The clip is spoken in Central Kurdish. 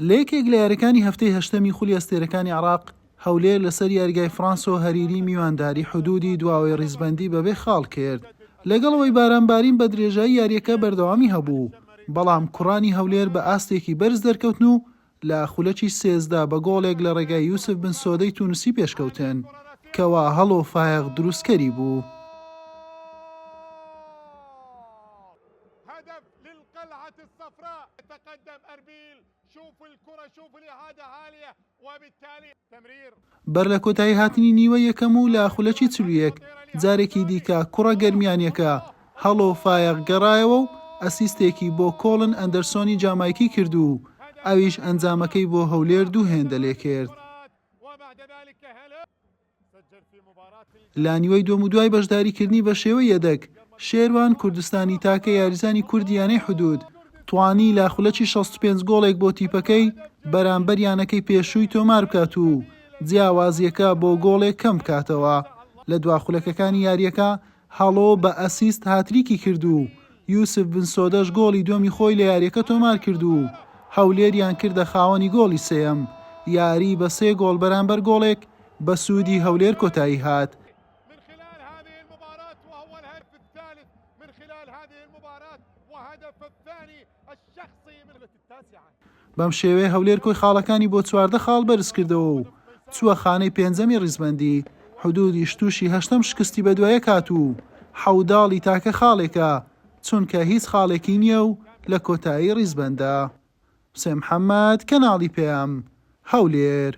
لە یەکێک لە یاریەکانی هەفتەی هەشتەمی خولی ئەستێرەکانی عێراق، هەولێر لەسەر یاریگای فرانسۆ هەریری میوانداری حدودی دواوەی ڕیزبەندی بەبێ خاڵ کرد. لەگەڵ ئەوەی بارانبارین بە درێژایی یاریەکە بەردەوامی هەبوو، بەڵام کوڕانی هەولێر بە ئاستێکی بەرز دەرکەوتن و لە خولەکی 13 بە گۆڵێک لە ڕێگای یوسف بن سۆدەی تونسی پێشکەوتن، کەوا هەڵۆ فایەق دروستکەری بوو. بەر لە کۆتایی هاتنی نیوەی یەکەم و لە خولەکی 41 جارێکی دیکە کوڕە گەرمیانیەکە هەڵۆ فایەق گەڕایەوە و ئەسیستێکی بۆ کۆڵن ئەندەرسۆنی جامایکی کرد و ئەویش ئەنجامەکەی بۆ هەولێر دوو هێندە لێکرد. لە نیوەی دووەم و دوای بەشداریکردنی بە شێوەی یەدەگ، شێروان کوردستانی تاکە یاریزانی کوردی یانەی حدود، توانی لە خولەکی 65 گۆڵێک بۆ تیپەکەی بەرامبەر یانەکەی پێشووی تۆمار بکات و جیاوازییەکە بۆ گۆڵێک کەم بکاتەوە. لە دوا خولەکەکانی یارییەکە هەڵۆ بە ئەسیست هاتریکی کرد و یوسف بن سۆدەش گۆڵی دووەمی خۆی لە یارییەکە تۆمار کرد و هەولێریان کردە خاوەنی گۆڵی سێیەم، یاری بە سێ گۆڵ بەرامبەر گۆڵێک بە سوودی هەولێر کۆتایی هات. بەم شێوەیە هەولێر کۆی خاڵەکانی بۆ 14 خاڵ بەرزکردەوە و چووە خانەی پێنجەمی ڕیزبەندی، حدودیش تووشی هەشتەم شکستی بەدوایەک هات و حەوداڵی تاکە خاڵێکە، چونکە هیچ خاڵێکی نییە و لە کۆتایی ڕیزبەندە. حوسێن محەمەد، کەناڵی پەیام، هەولێر.